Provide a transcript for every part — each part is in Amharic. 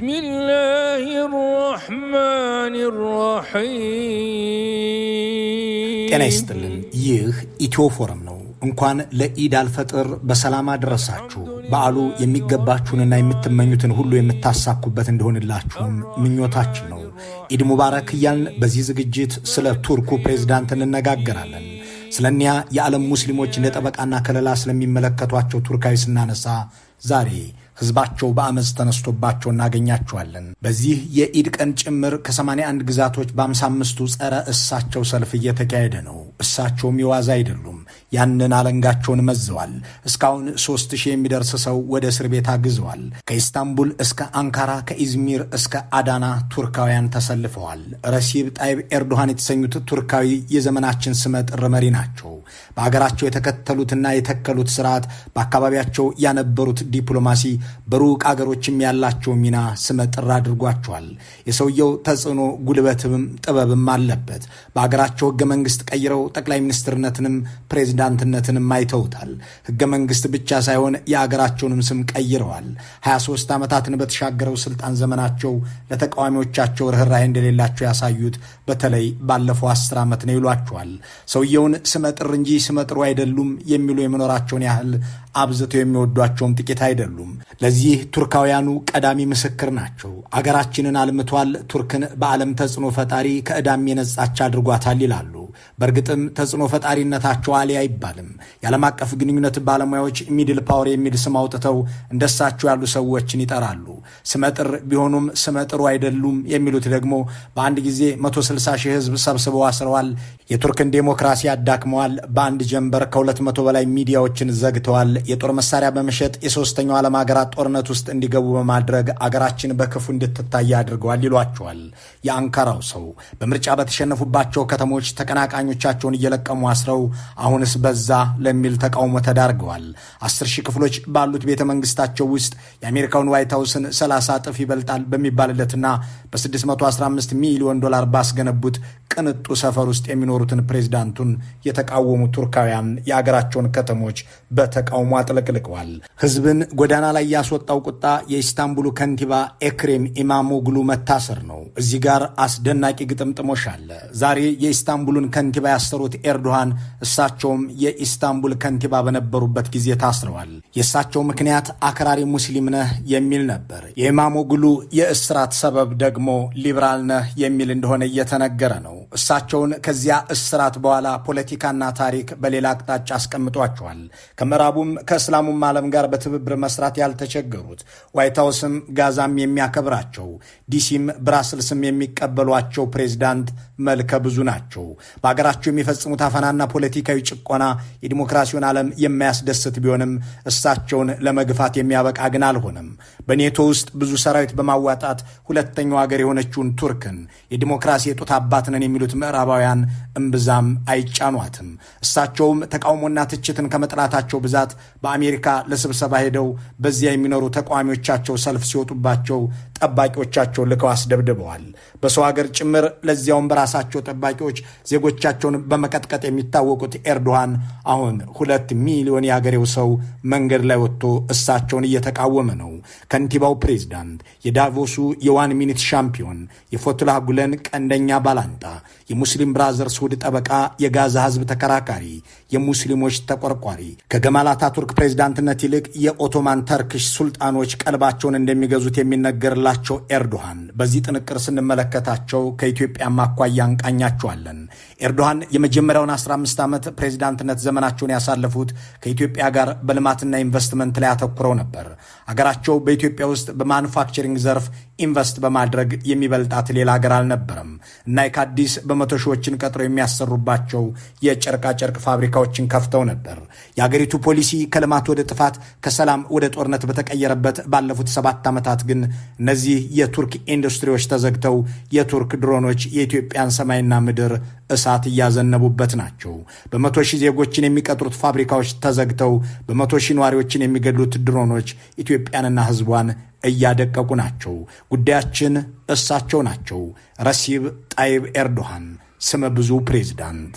بسم الله الرحمن الرحيم። ጤና ይስጥልን። ይህ ኢትዮ ፎረም ነው። እንኳን ለኢድ አልፈጥር በሰላም አደረሳችሁ። በዓሉ የሚገባችሁንና የምትመኙትን ሁሉ የምታሳኩበት እንዲሆንላችሁም ምኞታችን ነው። ኢድ ሙባረክ እያልን በዚህ ዝግጅት ስለ ቱርኩ ፕሬዝዳንት እንነጋገራለን። ስለ እኒያ የዓለም ሙስሊሞች እንደ ጠበቃና ከለላ ስለሚመለከቷቸው ቱርካዊ ስናነሳ ዛሬ ህዝባቸው በአመፅ ተነስቶባቸው እናገኛቸዋለን። በዚህ የኢድ ቀን ጭምር ከ81 ግዛቶች በ55ቱ ጸረ እሳቸው ሰልፍ እየተካሄደ ነው። እሳቸውም የዋዛ አይደሉም። ያንን አለንጋቸውን መዘዋል። እስካሁን 3000 የሚደርስ ሰው ወደ እስር ቤት አግዘዋል። ከኢስታንቡል እስከ አንካራ፣ ከኢዝሚር እስከ አዳና ቱርካውያን ተሰልፈዋል። ረሲብ ጣይብ ኤርዶሃን የተሰኙት ቱርካዊ የዘመናችን ስመጥር መሪ ናቸው። በአገራቸው የተከተሉትና የተከሉት ስርዓት፣ በአካባቢያቸው ያነበሩት ዲፕሎማሲ፣ በሩቅ አገሮችም ያላቸው ሚና ስመጥር አድርጓቸዋል። የሰውየው ተጽዕኖ ጉልበትም ጥበብም አለበት። በአገራቸው ህገ መንግስት ቀይረው ጠቅላይ ሚኒስትርነትንም ፕሬዚዳንትነትንም አይተውታል። ህገ መንግስት ብቻ ሳይሆን የአገራቸውንም ስም ቀይረዋል። 23 ዓመታትን በተሻገረው ስልጣን ዘመናቸው ለተቃዋሚዎቻቸው ርኅራሄ እንደሌላቸው ያሳዩት በተለይ ባለፈው 10 ዓመት ነው ይሏቸዋል። ሰውየውን ስመጥር እንጂ ስመጥሩ አይደሉም የሚሉ የመኖራቸውን ያህል አብዝተው የሚወዷቸውም ጥቂት አይደሉም። ለዚህ ቱርካውያኑ ቀዳሚ ምስክር ናቸው። አገራችንን አልምቷል፣ ቱርክን በዓለም ተጽዕኖ ፈጣሪ ከዕዳም የነጻች አድርጓታል ይላሉ። በእርግጥም ተጽዕኖ ፈጣሪነታቸው አሌ አይባልም። የዓለም አቀፍ ግንኙነት ባለሙያዎች middle power የሚል ስም አውጥተው እንደሳቸው ያሉ ሰዎችን ይጠራሉ። ስመጥር ቢሆኑም ስመጥሩ አይደሉም የሚሉት ደግሞ በአንድ ጊዜ 160 ሺህ ህዝብ ሰብስበው አስረዋል። የቱርክን ዴሞክራሲ አዳክመዋል። በአንድ ጀንበር ከ200 በላይ ሚዲያዎችን ዘግተዋል። የጦር መሳሪያ በመሸጥ የሶስተኛው ዓለም ሀገራት ጦርነት ውስጥ እንዲገቡ በማድረግ አገራችን በክፉ እንድትታይ አድርገዋል ይሏቸዋል። የአንካራው ሰው በምርጫ በተሸነፉባቸው ከተሞች ተቀናቃኞቻቸውን እየለቀሙ አስረው አሁንስ በዛ ለሚል ተቃውሞ ተዳርገዋል። 10,000 ክፍሎች ባሉት ቤተ መንግስታቸው ውስጥ የአሜሪካውን ዋይት ሀውስን 30 እጥፍ ይበልጣል በሚባልለትና በ615 ሚሊዮን ዶላር ባስገነቡት ቅንጡ ሰፈር ውስጥ የሚኖሩትን ፕሬዚዳንቱን የተቃወሙ ቱርካውያን የአገራቸውን ከተሞች በተቃውሞ አጥለቅልቀዋል። ህዝብን ጎዳና ላይ ያስወጣው ቁጣ የኢስታንቡሉ ከንቲባ ኤክሬም ኢማሞግሉ መታሰር ነው። እዚህ ጋር አስደናቂ ግጥምጥሞሽ አለ። ዛሬ የኢስታንቡሉን ከንቲባ ያሰሩት ኤርዶሃን እሳቸውም የኢስታንቡል ከንቲባ በነበሩበት ጊዜ ታስረዋል። የእሳቸው ምክንያት አክራሪ ሙስሊም ነህ የሚል ነበር። የኢማሞግሉ የእስራት ሰበብ ደግሞ ሊብራል ነህ የሚል እንደሆነ እየተነገረ ነው። እሳቸውን ከዚያ እስራት በኋላ ፖለቲካና ታሪክ በሌላ አቅጣጫ አስቀምጧቸዋል። ከምዕራቡም ከእስላሙም ዓለም ጋር በትብብር መስራት ያልተቸገሩት፣ ዋይት ሀውስም ጋዛም የሚያከብራቸው፣ ዲሲም ብራስልስም የሚቀበሏቸው ፕሬዚዳንት መልከ ብዙ ናቸው። በሀገራቸው የሚፈጽሙት አፈናና ፖለቲካዊ ጭቆና የዲሞክራሲውን ዓለም የማያስደስት ቢሆንም እሳቸውን ለመግፋት የሚያበቃ ግን አልሆነም። በኔቶ ውስጥ ብዙ ሰራዊት በማዋጣት ሁለተኛው ሀገር የሆነችውን ቱርክን የዲሞክራሲ የጡት አባት ነን የሚሉት ምዕራባውያን እምብዛም አይጫኗትም። እሳቸውም ተቃውሞና ትችትን ከመጥላታቸው ብዛት በአሜሪካ ለስብሰባ ሄደው በዚያ የሚኖሩ ተቃዋሚዎቻቸው ሰልፍ ሲወጡባቸው ጠባቂዎቻቸው ልከው አስደብድበዋል። በሰው ሀገር ጭምር ለዚያውም በራሳቸው ጠባቂዎች ዜጎቻቸውን በመቀጥቀጥ የሚታወቁት ኤርዶሃን አሁን 2 ሚሊዮን የአገሬው ሰው መንገድ ላይ ወጥቶ እሳቸውን እየተቃወመ ነው። ከንቲባው ፕሬዝዳንት፣ የዳቮሱ የ one minute ሻምፒዮን፣ የፈቱላህ ጉለን ቀንደኛ ባላንጣ፣ የ Muslim Brotherhood ጠበቃ፣ የጋዛ ህዝብ ተከራካሪ፣ የሙስሊሞች ተቆርቋሪ፣ ከገማል አታቱርክ ፕሬዝዳንትነት ይልቅ የ Ottoman Turkish ሱልጣኖች ቀልባቸውን እንደሚገዙት የሚነገርላቸው ኤርዶሃን በዚህ ጥንቅር ስንመለከታቸው ከኢትዮጵያም አኳያ እንቃኛቸዋለን። ኤርዶሃን የመጀመሪያውን 15 ዓመት ፕሬዝዳንትነት ዘመናቸውን ያሳለፉት ከኢትዮጵያ ጋር በልማትና ኢንቨስትመንት ላይ አተኩረው ነበር። አገራቸው በኢትዮጵያ ውስጥ በ manufacturing ዘርፍ ኢንቨስት በማድረግ የሚበልጣት ሌላ ሀገር አልነበረም። ናይክ አዲስ በመቶ ሺዎችን ቀጥሮ የሚያሰሩባቸው የጨርቃጨርቅ ፋብሪካዎችን ከፍተው ነበር። የአገሪቱ ፖሊሲ ከልማት ወደ ጥፋት፣ ከሰላም ወደ ጦርነት በተቀየረበት ባለፉት 7 ዓመታት ግን እነዚህ የቱርክ ኢንዱስትሪዎች ተዘግተው የቱርክ ድሮኖች የኢትዮጵያን ሰማይና ምድር እሳት እያዘነቡበት ናቸው። በመቶ ሺህ ዜጎችን የሚቀጥሩት ፋብሪካዎች ተዘግተው በመቶ ሺህ ነዋሪዎችን የሚገድሉት ድሮኖች ኢትዮጵያንና ሕዝቧን እያደቀቁ ናቸው። ጉዳያችን እሳቸው ናቸው። ረሲብ ጣይብ ኤርዶሃን ስመ ብዙ ፕሬዝዳንት።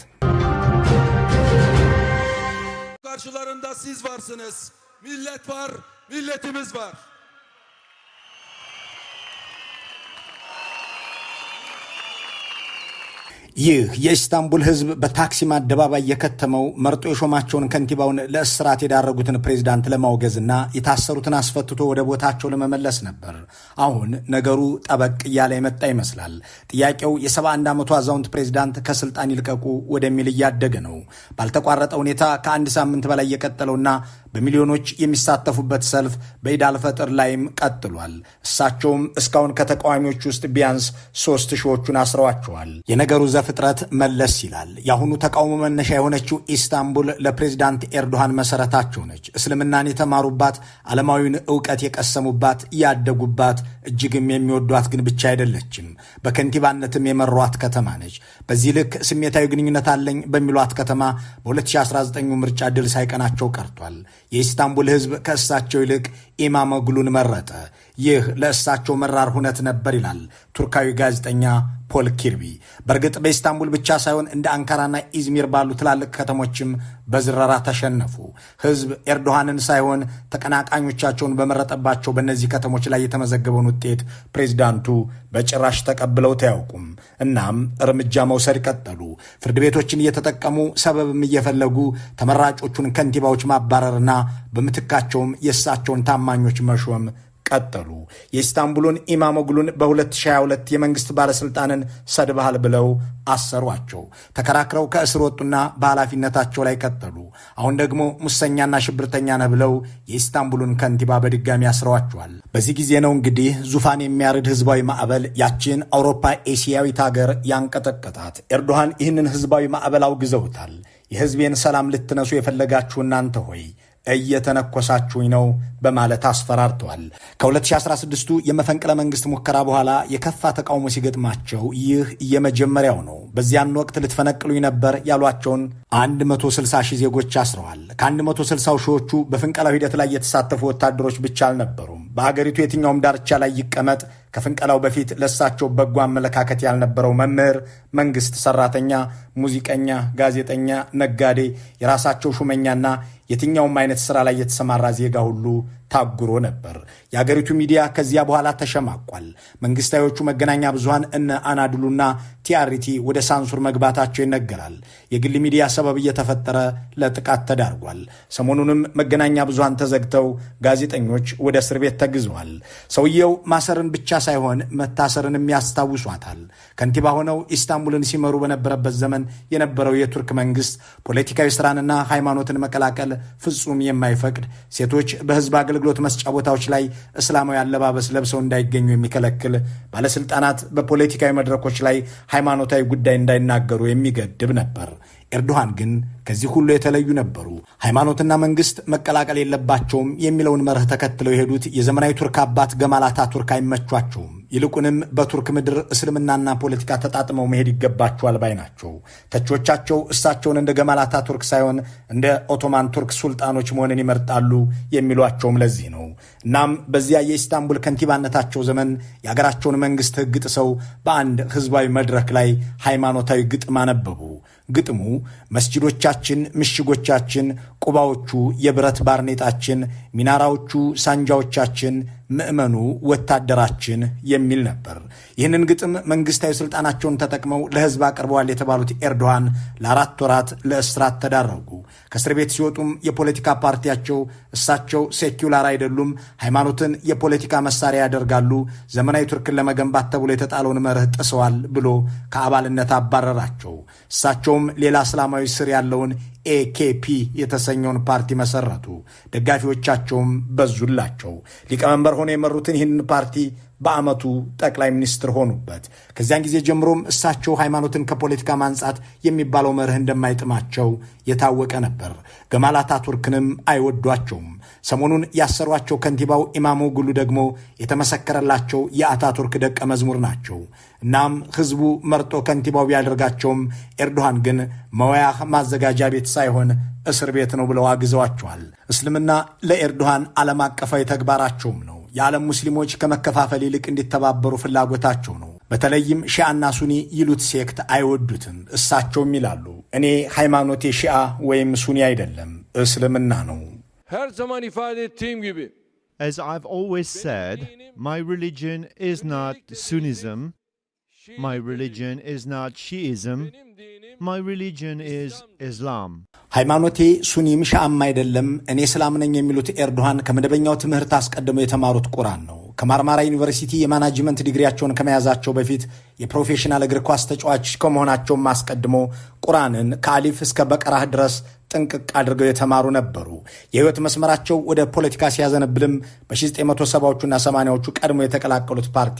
Karşılarında siz varsınız. Millet var, milletimiz var. ይህ የኢስታንቡል ህዝብ በታክሲም አደባባይ የከተመው መርጦ የሾማቸውን ከንቲባውን ለእስራት የዳረጉትን ፕሬዝዳንት ለማውገዝና የታሰሩትን አስፈትቶ ወደ ቦታቸው ለመመለስ ነበር። አሁን ነገሩ ጠበቅ እያለ የመጣ ይመስላል። ጥያቄው የ71 ዓመቱ አዛውንት ፕሬዝዳንት ከስልጣን ይልቀቁ ወደሚል እያደገ ነው። ባልተቋረጠ ሁኔታ ከአንድ ሳምንት በላይ የቀጠለውና በሚሊዮኖች የሚሳተፉበት ሰልፍ በኢድ አልፈጥር ላይም ቀጥሏል። እሳቸውም እስካሁን ከተቃዋሚዎች ውስጥ ቢያንስ 3,000ዎቹን አስረዋቸዋል። የነገሩ ዘፍጥረት መለስ ይላል። የአሁኑ ተቃውሞ መነሻ የሆነችው ኢስታንቡል ለፕሬዝዳንት ኤርዶሃን መሰረታቸው ነች። እስልምናን የተማሩባት፣ ዓለማዊውን ዕውቀት የቀሰሙባት፣ ያደጉባት፣ እጅግም የሚወዷት ግን ብቻ አይደለችም። በከንቲባነትም የመሯት ከተማ ነች። በዚህ ልክ ስሜታዊ ግንኙነት አለኝ በሚሏት ከተማ በ2019 ምርጫ ድል ሳይቀናቸው ቀርቷል። የኢስታንቡል ሕዝብ ከእሳቸው ይልቅ ኢማሞግሉን መረጠ። ይህ ለእሳቸው መራር ሁነት ነበር ይላል ቱርካዊ ጋዜጠኛ ፖል ኪርቢ። በእርግጥ በኢስታንቡል ብቻ ሳይሆን እንደ አንካራና ኢዝሚር ባሉ ትላልቅ ከተሞችም በዝረራ ተሸነፉ። ህዝብ ኤርዶሃንን ሳይሆን ተቀናቃኞቻቸውን በመረጠባቸው በእነዚህ ከተሞች ላይ የተመዘገበውን ውጤት ፕሬዝዳንቱ በጭራሽ ተቀብለውት አያውቁም። እናም እርምጃ መውሰድ ቀጠሉ። ፍርድ ቤቶችን እየተጠቀሙ ሰበብም እየፈለጉ ተመራጮቹን ከንቲባዎች ማባረርና በምትካቸውም የእሳቸውን ታማኞች መሾም ቀጠሉ። የኢስታንቡሉን ኢማሞግሉን በ2022 የመንግስት ባለስልጣንን ሰድበሃል ብለው አሰሯቸው። ተከራክረው ከእስር ወጡና በኃላፊነታቸው ላይ ቀጠሉ። አሁን ደግሞ ሙሰኛና ሽብርተኛ ነህ ብለው የኢስታንቡሉን ከንቲባ በድጋሚ አስረዋቸዋል። በዚህ ጊዜ ነው እንግዲህ ዙፋን የሚያርድ ህዝባዊ ማዕበል ያችን አውሮፓ ኤሲያዊት ሀገር ያንቀጠቀጣት። ኤርዶሃን ይህንን ህዝባዊ ማዕበል አውግዘውታል። የህዝቤን ሰላም ልትነሱ የፈለጋችሁ እናንተ ሆይ እየተነኮሳችሁኝ ነው በማለት አስፈራርተዋል። ከ2016ቱ የመፈንቅለ መንግስት ሙከራ በኋላ የከፋ ተቃውሞ ሲገጥማቸው ይህ የመጀመሪያው ነው። በዚያን ወቅት ልትፈነቅሉኝ ነበር ያሏቸውን 160 ሺህ ዜጎች አስረዋል። ከ160 ሺዎቹ በፍንቀላው ሂደት ላይ የተሳተፉ ወታደሮች ብቻ አልነበሩም። በሀገሪቱ የትኛውም ዳርቻ ላይ ይቀመጥ ከፍንቀላው በፊት ለእሳቸው በጎ አመለካከት ያልነበረው መምህር፣ መንግስት ሰራተኛ፣ ሙዚቀኛ፣ ጋዜጠኛ፣ ነጋዴ፣ የራሳቸው ሹመኛና የትኛውም አይነት ስራ ላይ የተሰማራ ዜጋ ሁሉ ታጉሮ ነበር። የአገሪቱ ሚዲያ ከዚያ በኋላ ተሸማቋል። መንግስታዊዎቹ መገናኛ ብዙሃን እነ አናድሉና ቲአርቲ ወደ ሳንሱር መግባታቸው ይነገራል። የግል ሚዲያ ሰበብ እየተፈጠረ ለጥቃት ተዳርጓል። ሰሞኑንም መገናኛ ብዙሃን ተዘግተው ጋዜጠኞች ወደ እስር ቤት ተግዘዋል። ሰውየው ማሰርን ብቻ ሳይሆን መታሰርንም ያስታውሷታል። ከንቲባ ሆነው ኢስታንቡልን ሲመሩ በነበረበት ዘመን የነበረው የቱርክ መንግስት ፖለቲካዊ ስራንና ሃይማኖትን መቀላቀል ፍጹም የማይፈቅድ፣ ሴቶች በህዝብ አገልግሎት መስጫ ቦታዎች ላይ እስላማዊ አለባበስ ለብሰው እንዳይገኙ የሚከለክል፣ ባለስልጣናት በፖለቲካዊ መድረኮች ላይ ሃይማኖታዊ ጉዳይ እንዳይናገሩ የሚገድብ ነበር። ኤርዶሃን ግን ከዚህ ሁሉ የተለዩ ነበሩ። ሃይማኖትና መንግስት መቀላቀል የለባቸውም የሚለውን መርህ ተከትለው የሄዱት የዘመናዊ ቱርክ አባት ገማል አታቱርክ አይመቿቸውም። ይልቁንም በቱርክ ምድር እስልምናና ፖለቲካ ተጣጥመው መሄድ ይገባቸዋል ባይ ናቸው። ተቺዎቻቸው እሳቸውን እንደ ገማል አታቱርክ ሳይሆን እንደ ኦቶማን ቱርክ ሱልጣኖች መሆንን ይመርጣሉ የሚሏቸውም ለዚህ ነው። እናም በዚያ የኢስታንቡል ከንቲባነታቸው ዘመን የሀገራቸውን መንግስት ህግ ጥሰው በአንድ ህዝባዊ መድረክ ላይ ሃይማኖታዊ ግጥም አነበቡ። ግጥሙ መስጂዶቻችን ምሽጎቻችን፣ ቁባዎቹ የብረት ባርኔጣችን፣ ሚናራዎቹ ሳንጃዎቻችን፣ ምዕመኑ ወታደራችን የሚል ነበር። ይህንን ግጥም መንግስታዊ ስልጣናቸውን ተጠቅመው ለህዝብ አቅርበዋል የተባሉት ኤርዶሃን ለ4 ወራት ለእስራት ተዳረጉ። ከእስር ቤት ሲወጡም የፖለቲካ ፓርቲያቸው እሳቸው secular አይደሉም፣ ሃይማኖትን የፖለቲካ መሳሪያ ያደርጋሉ፣ ዘመናዊ ቱርክን ለመገንባት ተብሎ የተጣለውን መርህ ጥሰዋል ብሎ ከአባልነት አባረራቸው። እሳቸውም ሌላ እስላማዊ ስር ያለውን ኤኬፒ የተሰኘውን ፓርቲ መሰረቱ። ደጋፊዎቻቸውም በዙላቸው። ሊቀመንበር ሆነው የመሩትን ይህንን ፓርቲ በአመቱ ጠቅላይ ሚኒስትር ሆኑበት። ከዚያን ጊዜ ጀምሮም እሳቸው ሃይማኖትን ከፖለቲካ ማንጻት የሚባለው መርህ እንደማይጥማቸው የታወቀ ነበር። ገማል አታቱርክንም አይወዷቸውም። ሰሞኑን ያሰሯቸው ከንቲባው ኢማሞግሉ ደግሞ የተመሰከረላቸው የአታቱርክ ደቀ መዝሙር ናቸው። እናም ህዝቡ መርጦ ከንቲባው ቢያደርጋቸውም ኤርዶሃን ግን መወያ ማዘጋጃ ቤት ሳይሆን እስር ቤት ነው ብለው አግዘዋቸዋል። እስልምና ለኤርዶሃን ዓለም አቀፋዊ ተግባራቸውም ነው። የዓለም ሙስሊሞች ከመከፋፈል ይልቅ እንዲተባበሩ ፍላጎታቸው ነው። በተለይም ሺዓና ሱኒ ይሉት sect አይወዱትም። እሳቸውም ይላሉ እኔ ሃይማኖቴ ሺዓ ወይም ሱኒ አይደለም፣ እስልምና ነው። Her zaman ifade ettiğim gibi As I've always said, my religion is not Sunnism, My religion is not Shiism. Benim dinim My religion is Islam. ሃይማኖቴ ሱኒም ሺዓም አይደለም፣ እኔ እስላም ነኝ የሚሉት ኤርዶሃን ከመደበኛው ትምህርት አስቀድመው የተማሩት ቁርአን ነው። ከማርማራ ዩኒቨርሲቲ የማናጅመንት ዲግሪያቸውን ከመያዛቸው በፊት የፕሮፌሽናል እግር ኳስ ተጫዋች ከመሆናቸውም አስቀድሞ ቁርአንን ከአሊፍ እስከ በቀራህ ድረስ ጥንቅቅ አድርገው የተማሩ ነበሩ። የህይወት መስመራቸው ወደ ፖለቲካ ሲያዘነብልም በ1970ዎቹና 80ዎቹ ቀድሞ የተቀላቀሉት ፓርቲ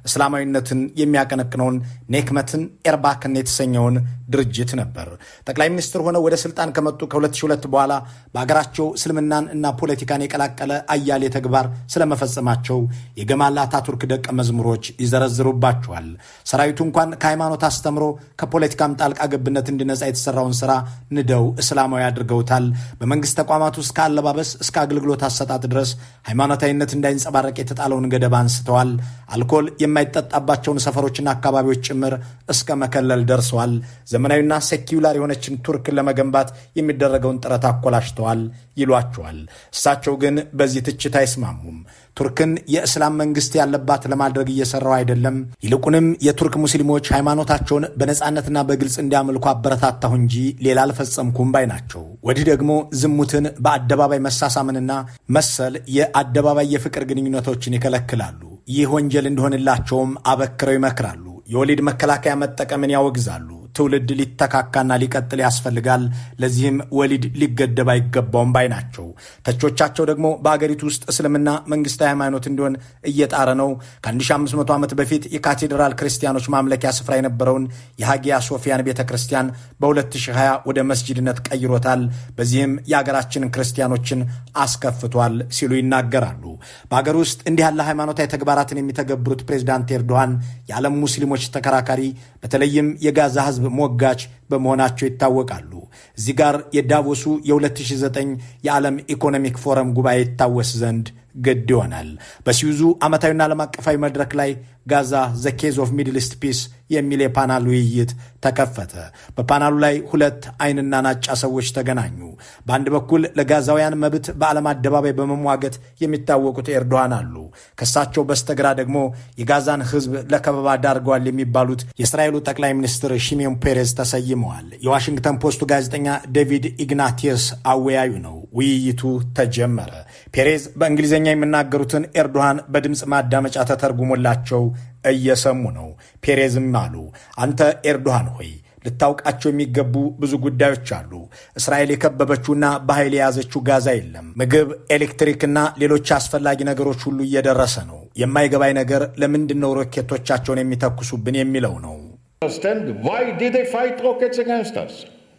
እስላማዊነትን የሚያቀነቅነውን ኔክመትን ኤርባክን የተሰኘውን ድርጅት ነበር። ጠቅላይ ሚኒስትር ሆነው ወደ ስልጣን ከመጡ ከ2002 በኋላ በአገራቸው እስልምናን እና ፖለቲካን የቀላቀለ አያሌ ተግባር ስለመፈጸማቸው የገማል አታቱርክ ደቀ መዝሙሮች ይዘረዝሩባቸዋል። ሰራዊቱ እንኳን ከሃይማኖት አስተምሮ ከፖለቲካም ጣልቃ ገብነት እንዲነጻ የተሰራውን ስራ ንደው እስላማዊ አድርገውታል። በመንግስት ተቋማት ውስጥ ከአለባበስ እስከ አገልግሎት አሰጣጥ ድረስ ሃይማኖታዊነት እንዳይንጸባረቅ የተጣለውን ገደብ አንስተዋል። አልኮል የማይጠጣባቸውን ሰፈሮችና አካባቢዎች ጭምር እስከ መከለል ደርሰዋል። ዘመናዊና secular የሆነችን ቱርክን ለመገንባት የሚደረገውን ጥረት አኮላሽተዋል ይሏቸዋል። እሳቸው ግን በዚህ ትችት አይስማሙም። ቱርክን የእስላም መንግስት ያለባት ለማድረግ እየሰራው አይደለም፣ ይልቁንም የቱርክ ሙስሊሞች ሃይማኖታቸውን በነጻነትና በግልጽ እንዲያመልኩ አበረታታሁ እንጂ ሌላ አልፈጸምኩም ባይ ናቸው። ወዲህ ደግሞ ዝሙትን፣ በአደባባይ መሳሳምንና መሰል የአደባባይ የፍቅር ግንኙነቶችን ይከለክላሉ። ይህ ወንጀል እንዲሆንላቸውም አበክረው ይመክራሉ። የወሊድ መከላከያ መጠቀምን ያወግዛሉ። ትውልድ ሊተካካና ሊቀጥል ያስፈልጋል፣ ለዚህም ወሊድ ሊገደብ አይገባውም ባይ ናቸው። ተቾቻቸው ደግሞ በአገሪቱ ውስጥ እስልምና መንግስታዊ ሃይማኖት እንዲሆን እየጣረ ነው። ከ1500 ዓመት በፊት የካቴድራል ክርስቲያኖች ማምለኪያ ስፍራ የነበረውን የሃጊያ ሶፊያን ቤተ ክርስቲያን በ2020 ወደ መስጂድነት ቀይሮታል። በዚህም የአገራችንን ክርስቲያኖችን አስከፍቷል ሲሉ ይናገራሉ። በአገር ውስጥ እንዲህ ያለ ሃይማኖታዊ ተግባራትን የሚተገብሩት ፕሬዚዳንት ኤርዶሃን የዓለም ሙስሊሞች ተከራካሪ፣ በተለይም የጋዛ ህዝብ ሞጋች በመሆናቸው ይታወቃሉ። እዚህ ጋር የዳቮሱ የ2009 የዓለም ኢኮኖሚክ ፎረም ጉባኤ ይታወስ ዘንድ ግድ ይሆናል። በስዊዙ ዓመታዊና ዓለም አቀፋዊ መድረክ ላይ "Gaza: the case of Middle East peace" የሚል የፓናል ውይይት ተከፈተ። በፓናሉ ላይ ሁለት አይንና ናጫ ሰዎች ተገናኙ። በአንድ በኩል ለጋዛውያን መብት በዓለም አደባባይ በመሟገት የሚታወቁት ኤርዶሃን አሉ። ከሳቸው በስተግራ ደግሞ የጋዛን ሕዝብ ለከበባ ዳርገዋል የሚባሉት የእስራኤሉ ጠቅላይ ሚኒስትር ሺሞን ፔሬዝ ተሰይመዋል። የዋሽንግተን ፖስቱ ጋዜጠኛ ዴቪድ ኢግናቲየስ አወያዩ ነው። ውይይቱ ተጀመረ። ፔሬዝ በእንግሊዝኛ የሚናገሩትን ኤርዶሃን በድምፅ ማዳመጫ ተተርጉሞላቸው እየሰሙ ነው። ፔሬዝም አሉ፣ አንተ ኤርዶሃን ሆይ፣ ልታውቃቸው የሚገቡ ብዙ ጉዳዮች አሉ። እስራኤል የከበበችውና በኃይል የያዘችው ጋዛ የለም። ምግብ፣ ኤሌክትሪክና ሌሎች አስፈላጊ ነገሮች ሁሉ እየደረሰ ነው። የማይገባኝ ነገር ለምንድን ነው ሮኬቶቻቸውን የሚተኩሱብን የሚለው ነው። Understand why did they fight rockets against us?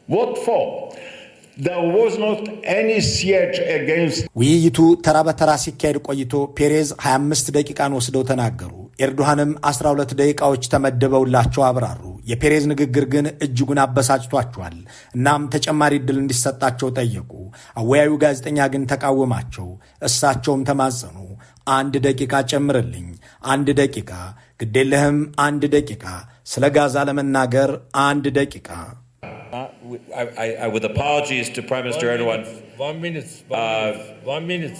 What for? There was not any siege against ውይይቱ ተራ በተራ ሲካሄድ ቆይቶ ፔሬዝ 25 ደቂቃን ወስደው ተናገሩ። ኤርዶሃንም 12 ደቂቃዎች ተመድበውላቸው አብራሩ። የፔሬዝ ንግግር ግን እጅጉን አበሳጭቷቸዋል። እናም ተጨማሪ ዕድል እንዲሰጣቸው ጠየቁ። አወያዩ ጋዜጠኛ ግን ተቃወማቸው። እሳቸውም ተማጸኑ። አንድ ደቂቃ ጨምርልኝ፣ አንድ ደቂቃ፣ ግዴለህም፣ አንድ ደቂቃ፣ ስለ ጋዛ ለመናገር አንድ ደቂቃ። I, with apologies to Prime Minister Erdogan. One minute. One minute. One minute.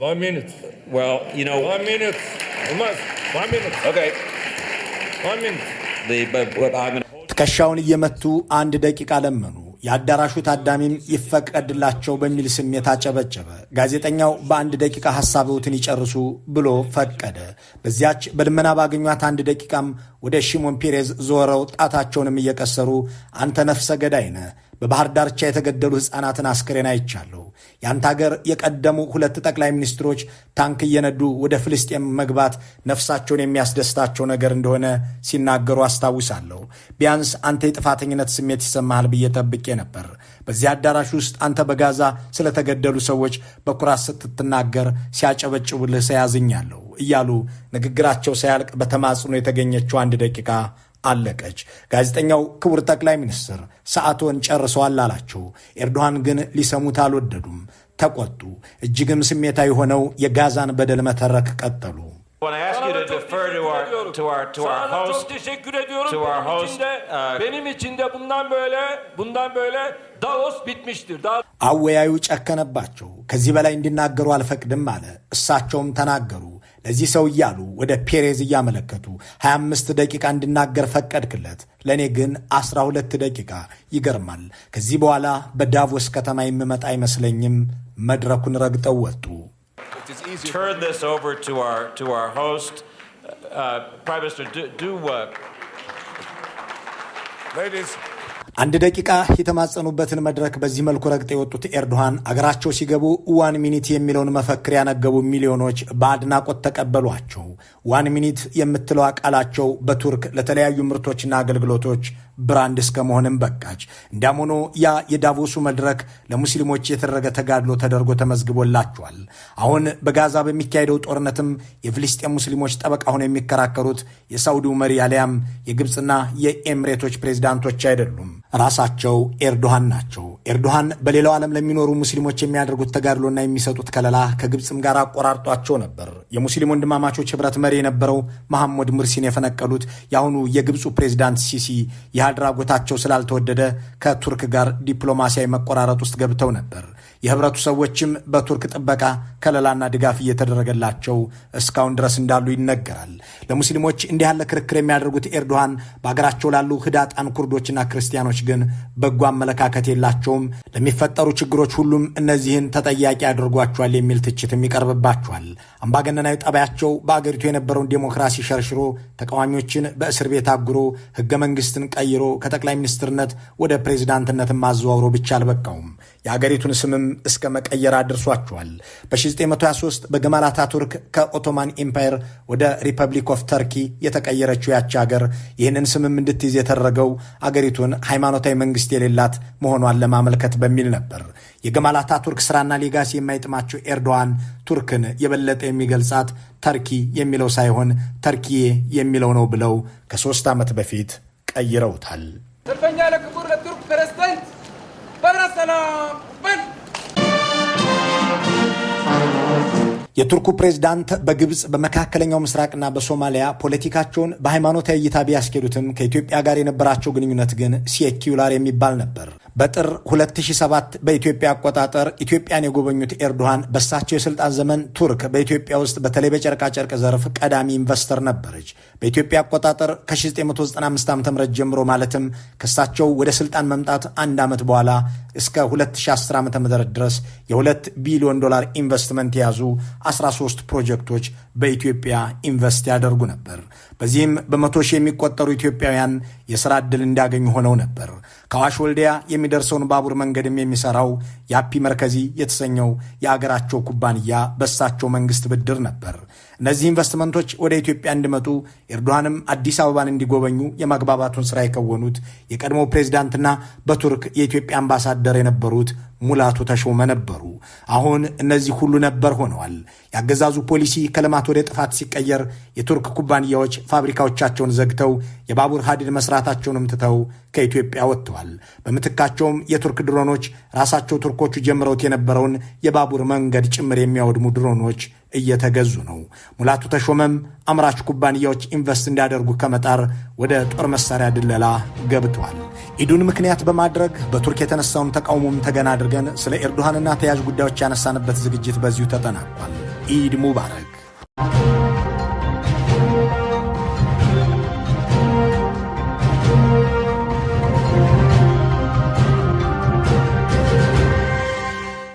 One minute. Well, One minute. Olmaz. One minute. Okay. One minute. But I'm gonna ትከሻውን እየመቱ አንድ ደቂቃ ለመኑ። የአዳራሹ ታዳሚም ይፈቀድላቸው በሚል ስሜት አጨበጨበ። ጋዜጠኛው በአንድ ደቂቃ ሐሳብዎትን ይጨርሱ ብሎ ፈቀደ። በዚያች በልመና ባገኟት አንድ ደቂቃም ወደ ሺሞን ፔሬዝ ዞረው ጣታቸውንም እየቀሰሩ አንተ ነፍሰ ገዳይ ነህ፣ በባህር ዳርቻ የተገደሉ ሕፃናትን አስክሬን አይቻለሁ። የአንተ ሀገር የቀደሙ ሁለት ጠቅላይ ሚኒስትሮች ታንክ እየነዱ ወደ ፍልስጤም መግባት ነፍሳቸውን የሚያስደስታቸው ነገር እንደሆነ ሲናገሩ አስታውሳለሁ። ቢያንስ አንተ የጥፋተኝነት ስሜት ይሰማሃል ብዬ ጠብቄ ነበር። በዚህ አዳራሽ ውስጥ አንተ በጋዛ ስለተገደሉ ሰዎች በኩራት ስትናገር ሲያጨበጭቡልህ ሰያዝኛለሁ እያሉ ንግግራቸው ሳያልቅ በተማጽኖ የተገኘችው አንድ ደቂቃ አለቀች። ጋዜጠኛው ክቡር ጠቅላይ ሚኒስትር፣ ሰዓቶን ጨርሰዋል አላቸው። ኤርዶሃን ግን ሊሰሙት አልወደዱም። ተቆጡ። እጅግም ስሜታዊ ሆነው የጋዛን በደል መተረክ ቀጠሉ። I want to ask you Sana to da çok defer to teşekkür our ediyorum. to our to our Sana da host. çok teşekkür ediyorum. To our Benim host, için de, benim için de bundan böyle Davos bitmiştir. Daha አወያዩ ጨከነባቸው። ከዚህ በላይ እንዲናገሩ አልፈቅድም አለ። እሳቸውም ተናገሩ። ለዚህ ሰው እያሉ ወደ ፔሬዝ እያመለከቱ 25 ደቂቃ እንድናገር ፈቀድክለት፣ ለእኔ ግን 12 ደቂቃ። ይገርማል። ከዚህ በኋላ በዳቮስ ከተማ የምመጣ አይመስለኝም። መድረኩን ረግጠው ወጡ። Turn this over to our host. Prime Minister, do Ladies, 1 ደቂቃ የተማጸኑበትን መድረክ በዚህ መልኩ ረግጠው የወጡት ኤርዶሃን አገራቸው ሲገቡ "One minute" የሚለውን መፈክር ያነገቡ ሚሊዮኖች በአድናቆት ተቀበሏቸው። "One minute" የምትለዋ ቃላቸው በቱርክ ለተለያዩ ምርቶችና አገልግሎቶች brand እስከ መሆንም በቃች። እንዲያም ሆኖ ያ የዳቮሱ መድረክ ለሙስሊሞች የተደረገ ተጋድሎ ተደርጎ ተመዝግቦላቸዋል። አሁን በጋዛ በሚካሄደው ጦርነትም የፍልስጤም ሙስሊሞች ጠበቃ ሆነው የሚከራከሩት የሳውዲው መሪ አሊያም የግብፅና የኤምሬቶች ፕሬዚዳንቶች አይደሉም፣ ራሳቸው ኤርዶሃን ናቸው። ኤርዶሃን በሌላው ዓለም ለሚኖሩ ሙስሊሞች የሚያደርጉት ተጋድሎና የሚሰጡት ከለላ ከግብፅም ጋር አቆራርጧቸው ነበር። የሙስሊም ወንድማማቾች ህብረት መሪ የነበረው መሐመድ ሙርሲን የፈነቀሉት የአሁኑ የግብፁ ፕሬዚዳንት ሲሲ ይህ አድራጎታቸው ስላልተወደደ ከቱርክ ጋር ዲፕሎማሲያዊ መቆራረጥ ውስጥ ገብተው ነበር። የህብረቱ ሰዎችም በቱርክ ጥበቃ፣ ከለላና ድጋፍ እየተደረገላቸው እስካሁን ድረስ እንዳሉ ይነገራል። ለሙስሊሞች እንዲህ ያለ ክርክር የሚያደርጉት ኤርዶሃን በሀገራቸው ላሉ ህዳጣን ኩርዶችና ክርስቲያኖች ግን በጎ አመለካከት የላቸውም። ለሚፈጠሩ ችግሮች ሁሉም እነዚህን ተጠያቂ ያደርጓቸዋል የሚል ትችትም ይቀርብባቸዋል። አምባገነናዊ ጠባያቸው በአገሪቱ የነበረውን ዴሞክራሲ ሸርሽሮ፣ ተቃዋሚዎችን በእስር ቤት አጉሮ፣ ህገ መንግስትን ቀይሮ ከጠቅላይ ሚኒስትርነት ወደ ፕሬዚዳንትነትም አዘዋውሮ ብቻ አልበቃውም። የአገሪቱን ስምም እስከ መቀየር አድርሷቸዋል። በ1923 በገማል አታቱርክ ከ Ottoman Empire ወደ Republic of Turkey የተቀየረችው ያቺ ሀገር ይህንን ስምም እንድትይዝ የተደረገው አገሪቱን ሃይማኖታዊ መንግስት የሌላት መሆኗን ለማመልከት በሚል ነበር። የገማል አታቱርክ ስራና legacy የማይጥማቸው ኤርዶዋን ቱርክን የበለጠ የሚገልጻት ተርኪ የሚለው ሳይሆን ተርኪዬ የሚለው ነው ብለው ከ3 ዓመት በፊት ቀይረውታል። ሰልፈኛ ለክቡር ለቱርክ ፕሬዝዳንት በረ ሰላም በል። የቱርኩ ፕሬዝዳንት በግብፅ፣ በመካከለኛው ምስራቅና በሶማሊያ ፖለቲካቸውን በሃይማኖታዊ እይታ ቢያስኬዱትም ከኢትዮጵያ ጋር የነበራቸው ግንኙነት ግን secular የሚባል ነበር። በጥር 2007 በኢትዮጵያ አቆጣጠር ኢትዮጵያን የጎበኙት ኤርዶሃን በሳቸው የስልጣን ዘመን ቱርክ በኢትዮጵያ ውስጥ በተለይ በጨርቃጨርቅ ዘርፍ ቀዳሚ investor ነበረች። በኢትዮጵያ አቆጣጠር ከ1995 ዓ.ም ጀምሮ፣ ማለትም ከሳቸው ወደ ስልጣን መምጣት አንድ ዓመት በኋላ፣ እስከ 2010 ዓ.ም ድረስ የ2 ቢሊዮን ዶላር ኢንቨስትመንት የያዙ 13 ፕሮጀክቶች በኢትዮጵያ invest ያደርጉ ነበር። በዚህም በመቶ ሺህ የሚቆጠሩ ኢትዮጵያውያን የሥራ ዕድል እንዲያገኙ ሆነው ነበር። ከአዋሽ ወልዲያ የሚደርሰውን ባቡር መንገድም የሚሰራው ያፒ መርከዚ የተሰኘው የአገራቸው ኩባንያ በሳቸው መንግስት ብድር ነበር። እነዚህ ኢንቨስትመንቶች ወደ ኢትዮጵያ እንዲመጡ፣ ኤርዶሃንም አዲስ አበባን እንዲጎበኙ የማግባባቱን ስራ የከወኑት የቀድሞው ፕሬዚዳንትና በቱርክ የኢትዮጵያ አምባሳደር የነበሩት ሙላቱ ተሾመ ነበሩ። አሁን እነዚህ ሁሉ ነበር ሆነዋል። የአገዛዙ ፖሊሲ ከልማት ወደ ጥፋት ሲቀየር የቱርክ ኩባንያዎች ፋብሪካዎቻቸውን ዘግተው፣ የባቡር ሀዲድ መስራታቸውንም ትተው ከኢትዮጵያ ወጥተዋል። በምትካቸውም የቱርክ ድሮኖች ራሳቸው ቱርኮቹ ጀምረውት የነበረውን የባቡር መንገድ ጭምር የሚያወድሙ ድሮኖች እየተገዙ ነው። ሙላቱ ተሾመም አምራች ኩባንያዎች invest እንዲያደርጉ ከመጣር ወደ ጦር መሳሪያ ድለላ ገብተዋል። ኢዱን ምክንያት በማድረግ በቱርክ የተነሳውን ተቃውሞም ተገን አድርገን ስለ ኤርዶሃንና ተያያዥ ጉዳዮች ያነሳንበት ዝግጅት በዚሁ ተጠናቋል። ኢድ ሙባረክ።